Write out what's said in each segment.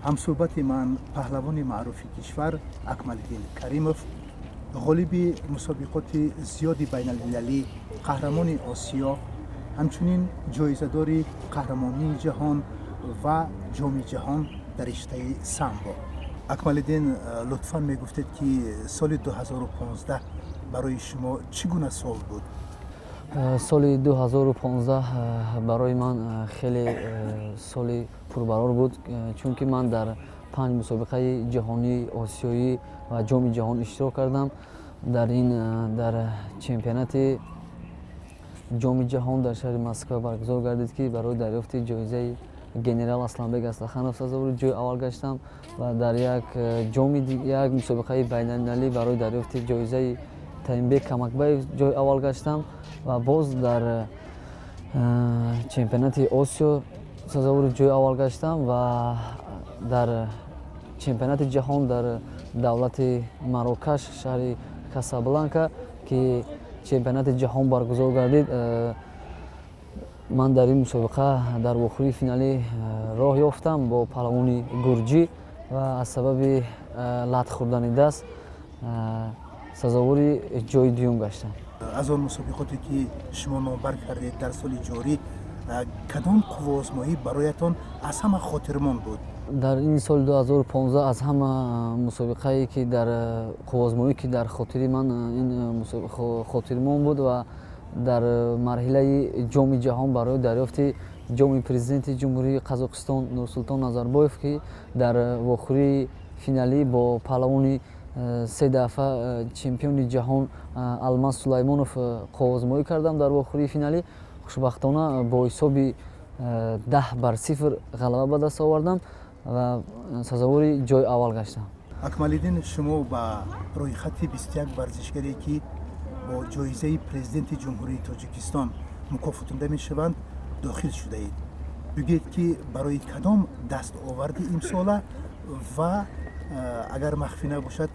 Ҳамсӯҳбати ман паҳлавони маъруфи кишвар Акмалиддин Каримов, ғолиби мусобиқоти зиёди байналмилалӣ, қаҳрамони Осиё, ҳамчунин ҷоизадори қаҳрамонии ҷаҳон ва Ҷоми ҷаҳон дар риштаи самбо. Акмалиддин, лутфан мегуфтед, ки соли 2015 барои шумо чӣ гуна сол буд? Соли 2015 барои ман хеле соли пурбарор буд, чунки ман дар панҷ мусобиқаи ҷаҳонӣ, осиёӣ ва Ҷоми ҷаҳон иштирок кардам. Дар ин дар чемпионати Ҷоми ҷаҳон дар шаҳри Москва баргузор гардид, ки барои дарёфти ҷоизаи генерал Асланбек Астаханов сазовори ҷои аввал гаштам ва дар як ҷоми як мусобиқаи байналмилалӣ барои дарёфти ҷоизаи Таимбек Камакбаев ҷои аввал гаштам ва боз дар чемпионати Осиё сазовори ҷои аввал гаштам ва дар чемпионати ҷаҳон дар давлати Марокаш, шаҳри Касабланка, ки чемпионати ҷаҳон баргузор гардид, ман дар ин мусобиқа дар вохӯрии финалӣ роҳ ёфтам бо паҳлавони гурҷӣ ва аз сабаби лат хӯрдани даст сазовори ҷои дуюм гаштам. Аз он мусобиқоте, ки шумо номбар кардед, дар соли ҷорӣ кадом қувваозмоӣ бароятон аз ҳама хотирмон буд? Дар ин соли 2015 аз ҳама мусобиқае, ки дар қувваозмоӣ, ки дар хотири ман ин хотирмон буд ва дар марҳилаи Ҷоми ҷаҳон барои дарёфти ҷоми президенти Ҷумҳурии Қазоқистон Нурсултон Назарбоев, ки дар вохӯрии финалӣ бо паҳлавони се дафъа чемпиони ҷаҳон Алмаз Сулаймонов қувваозмоӣ кардам, дар вохӯрии финалӣ хушбахтона бо ҳисоби 10 бар 0 ғалаба ба даст овардам ва сазовори ҷои аввал гаштам. Акмалиддин, шумо ба рӯйхати 21 варзишгаре, ки бо ҷоизаи президенти Ҷумҳурии Тоҷикистон мукофотонда мешаванд, дохил шудаед. Бигӯед, ки барои кадом дастоварди имсола ва агар махфӣ набошад,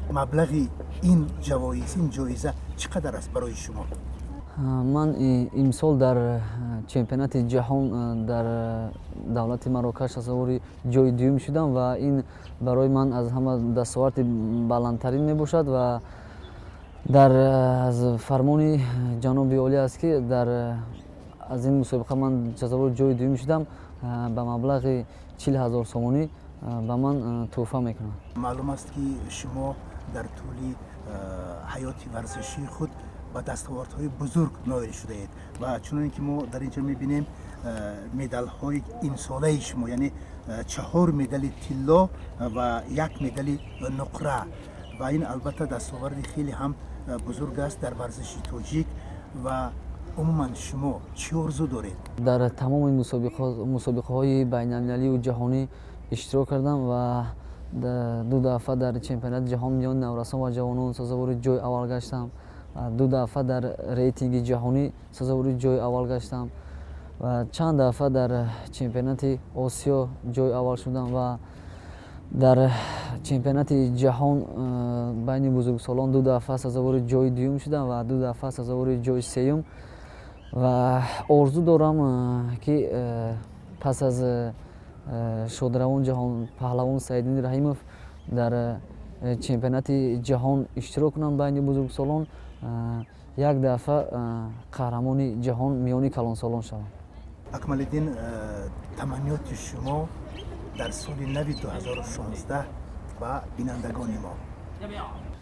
маблағи ин ҷавоиз, ин ҷоиза чӣ қадар аст барои шумо? Ман имсол дар чемпионати ҷаҳон дар давлати Марокаш сазовори ҷои дуюм шудам ва ин барои ман аз ҳама дастоварди баландтарин мебошад ва дар аз фармони ҷаноби олӣ аст, ки дар аз ин мусобиқа ман сазовори ҷои дуюм шудам, ба маблағи 40 000 сомонӣ ба ман тӯҳфа мекунанд. Маълум аст, ки шумо дар тӯли ҳаёти варзишии худ ба дастовардҳои бузург ноил шудаед ва чуноне ки мо дар ин ҷо мебинем, медалҳои имсолаи шумо, яъне чаҳор медали тилло ва як медали нуқра, ва ин албатта дастоварди хеле ҳам бузург аст дар варзиши тоҷик. Ва умуман шумо чӣ орзу доред? Дар тамоми мусобиқаҳои байналмилалию ҷаҳонӣ иштирок кардам ва ду дафъа дар чемпионати ҷаҳон миёни наврасон ва ҷавонон сазовори ҷои аввал гаштам, ду дафъа дар рейтинги ҷаҳонӣ сазовори ҷои аввал гаштам ва чанд дафъа дар чемпионати Осиё ҷои аввал шудам ва дар чемпионати ҷаҳон байни бузургсолон ду дафъа сазовори ҷои дуюм шудам ва ду дафъа сазовори ҷои сеюм. Ва орзу дорам, ки пас аз шодравон ҷаҳон паҳлавон Саиддин Раҳимов дар чемпионати ҷаҳон иштирок кунам байни бузургсолон, як дафъа қаҳрамони ҷаҳон миёни калонсолон шавам. Акмалиддин, таманниёти шумо дар соли нави 2016 ба бинандагони мо?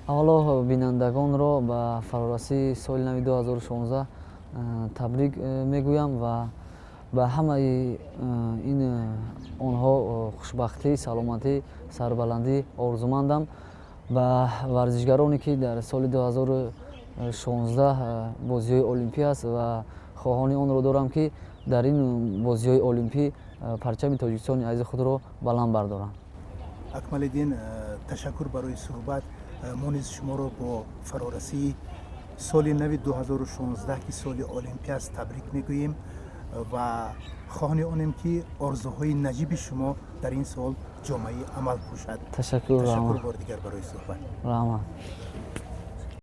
Аввало, бинандагонро ба фарорасии соли нави 2016 табрик мегӯям ва ба ҳамаи ин онҳо хушбахтӣ, саломатӣ, сарбаландӣ орзумандам. Ба варзишгароне, ки дар соли 2016 бозиҳои олимпӣ аст, ва хоҳони онро дорам, ки дар ин бозиҳои олимпӣ парчами Тоҷикистони азизи худро баланд бардоранд. Акмалиддин, ташаккур барои суҳбат. Мо низ шуморо бо фарорасии соли нави 2016, ки соли олимпӣ аст, табрик мегӯем ва хоҳони онем, ки орзуҳои наҷиби шумо дар ин сол ҷомаи амал пӯшад. Ташаккур. Ташаккур бори дигар барои суҳбат. Раҳмат.